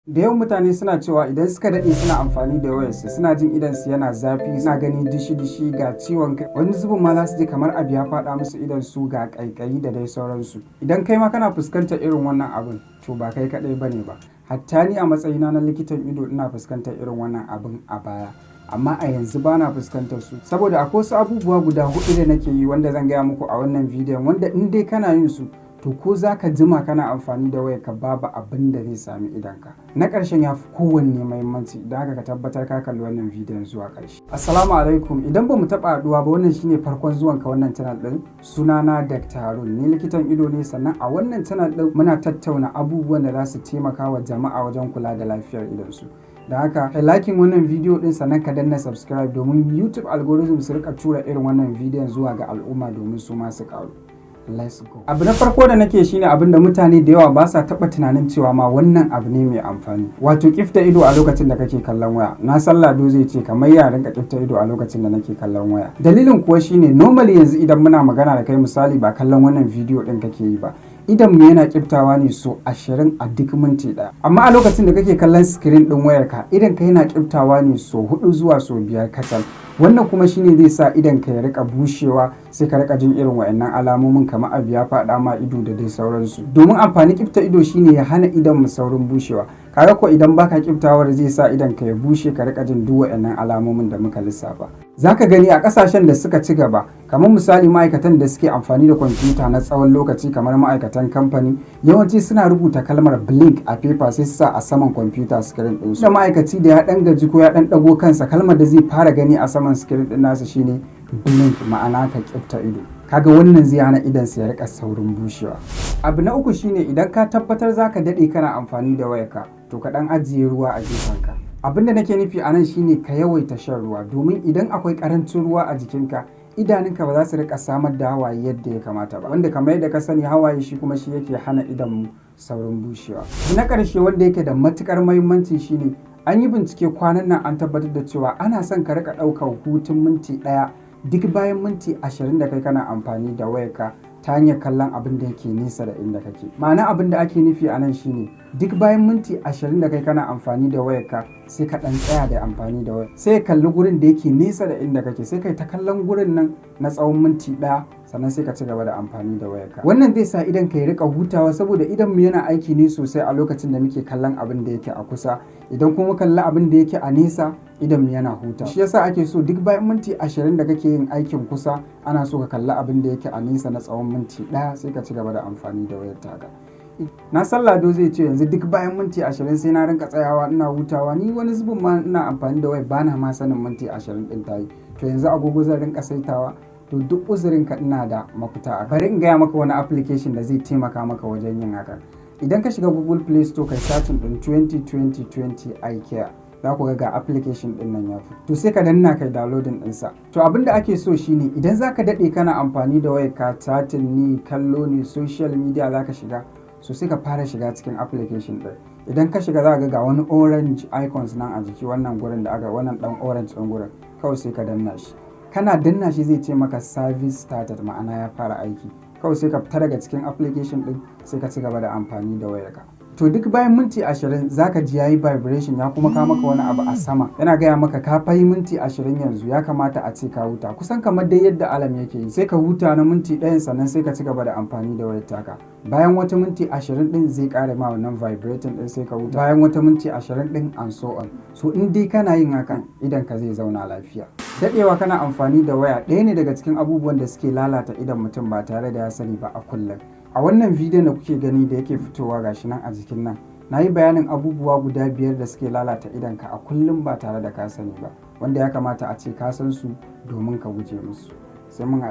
Da yawan mutane suna cewa idan suka daɗe suna amfani da wayarsu, suna jin idonsu yana zafi, suna gani dishi-dishi, ga ciwon kai, wani zubin ma za su ji kamar abu ya faɗa musu idonsu, ga ƙaiƙayi da dai sauransu. Idan kai ma kana fuskantar irin wannan abun, to ba kai kaɗai bane ba. Hatta ni a matsayina na likitan ido ina fuskantar irin wannan abun a baya. Amma a yanzu bana fuskantar su saboda akwai wasu abubuwa guda huɗu da nake yi wanda zan gaya muku a wannan bidiyon, wanda in dai kana yin su, to ko za ka jima kana amfani da wayarka, babu abin da zai sami idonka. Na ƙarshen ya fi kowanne muhimmanci, don haka ka tabbatar ka kalli wannan bidiyon zuwa ƙarshe. Assalamu alaikum. Idan ba mu taɓa haɗuwa ba, wannan shine farkon zuwan ka wannan channel ɗin. Sunana Dr. Harun, ni likitan ido ne. Sannan a wannan channel ɗin muna tattauna abubuwan da za su taimaka wa jama'a wajen kula da lafiyar idonsu. Da haka kai liking wannan bidiyo din, sannan ka danna subscribe domin YouTube algorithm su rika tura irin wannan bidiyon zuwa ga al'umma domin su ma su karu. Let's go. Abu na farko da nake shine abin da mutane da yawa ba sa taba tunanin cewa ma wannan abu ne mai amfani, wato kifta ido a lokacin da kake kallon waya. Na san Lado zai ce, kamar ya rinka kifta ido a lokacin da nake kallon waya? Dalilin kuwa shine, normally yanzu idan muna magana da kai, misali ba kallon wannan bidiyo din kake yi ba, idan mu yana kiftawa ne so 20 a duk minti ɗaya. Amma a lokacin da kake kallon screen ɗin wayarka, idan ka yana kiftawa ne so hudu zuwa so biyar kacal. Wannan kuma shine zai sa idan ka ya rika bushewa, sai ka rika jin irin wayannan alamomin kamar abu ya faɗa ma ido da dai sauransu. Domin amfani kifta ido shine ya hana idan mu saurin bushewa. Kaga ko idan baka kiftawar, zai sa idan ka ya bushe, ka rika jin duk wayannan alamomin da muka lissafa. Zaka gani a kasashen da suka ci gaba, kamar misali ma'aikatan da suke amfani da kwamfuta na tsawon lokaci, kamar ma'aikatan kamfani, yawanci suna rubuta kalmar "blink" a paper, sai su sa a saman kwamfuta screen ɗinsu. Da ma'aikaci da ya ɗan gaji ko ya ɗan ɗago kansa, kalmar da zai fara gani a saman screen ɗin nasa shine "blink", ma'ana ka kifta ido. Kaga wannan zai hana idan ya rika saurin bushewa. Abu na uku shine, idan ka tabbatar zaka daɗe kana amfani da wayarka, to ka ɗan ajiye ruwa a gefenka. Abin da nake nufi a nan shine ka yawaita shan ruwa, domin idan akwai ƙarancin ruwa a jikinka, idanunka ba za su rika samar da hawaye yadda ya kamata ba, wanda kamar yadda ka sani, hawaye shi kuma shi yake hana idanmu saurin bushewa. Na ƙarshe wanda yake da matuƙar muhimmanci shine, an yi bincike kwanan nan, an tabbatar da cewa ana son ka rika ɗaukar hutun minti 1 duk bayan minti 20 da kai kana amfani da wayarka ta hanyar kallon abin da yake nesa da inda kake. Ma'ana, abin da ake nufi a nan shine, duk bayan minti 20 da kai kana amfani da wayarka, sai ka ɗan tsaya da amfani da wayar, sai ka kalli gurin da yake nesa da inda kake, sai kai ta kallon gurin nan na tsawon minti 1, sannan sai ka ci gaba da amfani da wayarka. Wannan zai sa idan ka rika hutawa, saboda idan mu yana aiki ne sosai a lokacin da muke kallon abin da yake a kusa. Idan kuma kalli abin da yake a nesa, idan mu yana huta. Shi yasa ake so duk bayan minti 20 da kake yin aikin kusa, ana so ka kalli abin da yake a nesa na tsawon minti 1, sai ka ci gaba da amfani da wayar taka. Na san Lado zai ce, yanzu duk bayan minti 20 sai na rinka tsayawa ina hutawa? Ni wani zubin ma ina amfani da wayar bana ma sanin minti 20 din tayi, to yanzu agogo zan rinka saitawa? To duk uzurin ka, ina da mafita. Bari in gaya maka wani application da zai taimaka maka wajen yin hakan. Idan ka shiga Google Play Store, kai searching din 2020 eye care, za ku ga application din nan ya fito. To sai ka danna kai downloading ɗinsa. To abin da ake so shine, idan zaka daɗe kana amfani da wayar ka, chatting ne, kallo ne, social media zaka shiga, so sai ka fara shiga cikin application ɗin. Idan ka shiga, za ka ga wani orange icons nan a jiki, wannan gurin da aka wannan dan orange ɗin gurin, kawai sai ka danna shi. Kana danna shi, zai ce maka "service started", ma'ana ya fara aiki. Kawai sai ka fita daga cikin application ɗin, sai ka ci gaba da amfani da wayarka. To duk bayan minti 20 zaka ji yayi vibration, ya kuma kawo maka wani abu a sama yana gaya maka ka fayi minti 20, yanzu ya kamata a ce ka huta, kusan kamar dai yadda alarm yake yi. Sai ka huta na minti 1, sannan sai ka ci gaba da amfani da wayar taka. Bayan wata minti 20 din, zai kare ma wannan vibrating din, sai ka huta bayan wata minti 20 din, and so on. So in dai kana yin hakan, idan ka zai zauna lafiya. Daɗewa kana amfani da waya ɗaya ne daga cikin abubuwan da suke lalata idon mutum ba tare da ya sani ba a kullum. A wannan bidiyon da kuke gani da yake fitowa gashi nan a jikin nan, na yi bayanin abubuwa guda biyar da suke lalata idonka a kullum ba tare da ka sani ba, wanda ya kamata a ce ka san su domin ka guje musu. Sai mun haɗu.